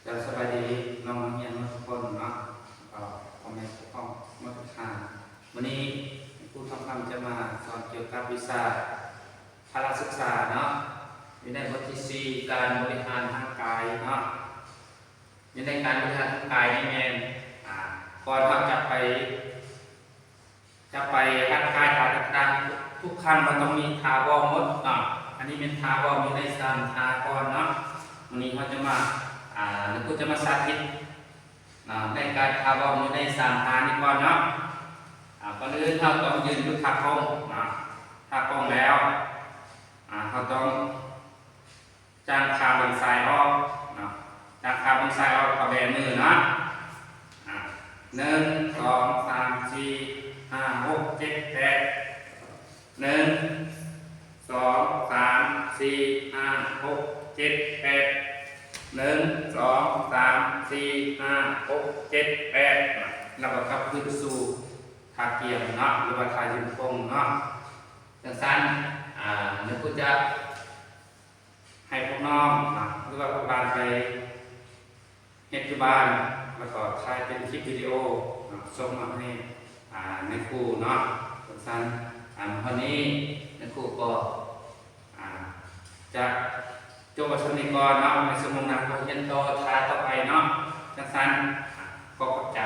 ເຈົ້າ ສະບາຍດີນ້ອງນັກຮຽນໝົດທຸກຄົນເນາະ ແລ້ວກໍພໍ່ແມ່ຜູ້ປົກຄອງໝົດທຸກທ່ານ. ມື້ນີ້ຄູທອງຄຳຈະມາສອນກ່ຽວກັບວິຊາພະລະສຶກສາເນາະ ຢູ່ໃນບົດທີສີ່ ການບໍລິຫານທາງກາຍເນາະ. ຢູ່ໃນການບໍລິຫານທາງກາຍນີ້ແມ່ນ ອາ ກ່ອນເຮົາຈະໄປ ຈະໄປຮ່າງກາຍທ່າຕ່າງໆ ທຸກຄັ້ງເຮົາຕ້ອງມີທ່າວອມໝົດເນາະ. ອັນນີ້ແມ່ນທ່າວອມຢູ່ໃນສາມທ່າກ່ອນເນາະ. ມື້ນີ້ເຮົາຈະມາ ອາ ຄູຈະມາສາທິດເນາະ ໃນການທ່າວອມຢູ່ໃນສາມທ່ານີ້ກ່ອນເນາະ. ອາ ກ່ອນອື່ນເຮົາຕ້ອງຢືນຢູ່ທ່າກົງເນາະ. ທ່າກົງແລ້ວ ອາ ເຮົາຕ້ອງ ຈ້າງຂາເບິ່ງຊ້າຍອອກເນາະ, ຈ້າງຂາເບິ່ງຊ້າຍອອກ ແລ້ວກໍແບມືເນາະ. ອາ ໜຶ່ງ ສອງ ສາມ ສີ່ ຫ້າ ຫົກ ເຈັດ ແປດ ໜຶ່ງ ສອງ ສາມ ສີ່ ຫ້າ ຫົກ ເຈັດ ແປດ ໜຶ່ງ ສອງ ສາມ ສີ່ ຫ້າ ຫົກ ເຈັດ ແປດ ແລ້ວກໍກັບຄືນສູ່ທ່າກຽມເນາະ ຫຼືວ່າທ່າຢືນກົງເນາະ. ຈັ່ງຊັ້ນ ອາ ດຽວຄູຈະ ໃຫ້ພວກນ້ອງເນາະ ຫຼືວ່າພວກຫຼານໄປເຮັດຢູ່ບ້ານ ແລ້ວກໍຖ່າຍເປັນຄລິບວິດີໂອເນາະ ສົ່ງມາໃຫ້ ອາ ນາຍຄູເນາະ. ຈັ່ງຊັ້ນ ອາ ມື້ນີ້ນາຍຄູກໍ ອາ ຈະຈົບໄວ້ສ່ຳນີ້ກ່ອນເນາະ. ໃນຊົ່ວໂມງໜ້າກໍຮຽນຕໍ່ທ່າຕໍ່ໄປເນາະ. ຈັ່ງຊັ້ນ ອາ ກໍຂອບໃຈ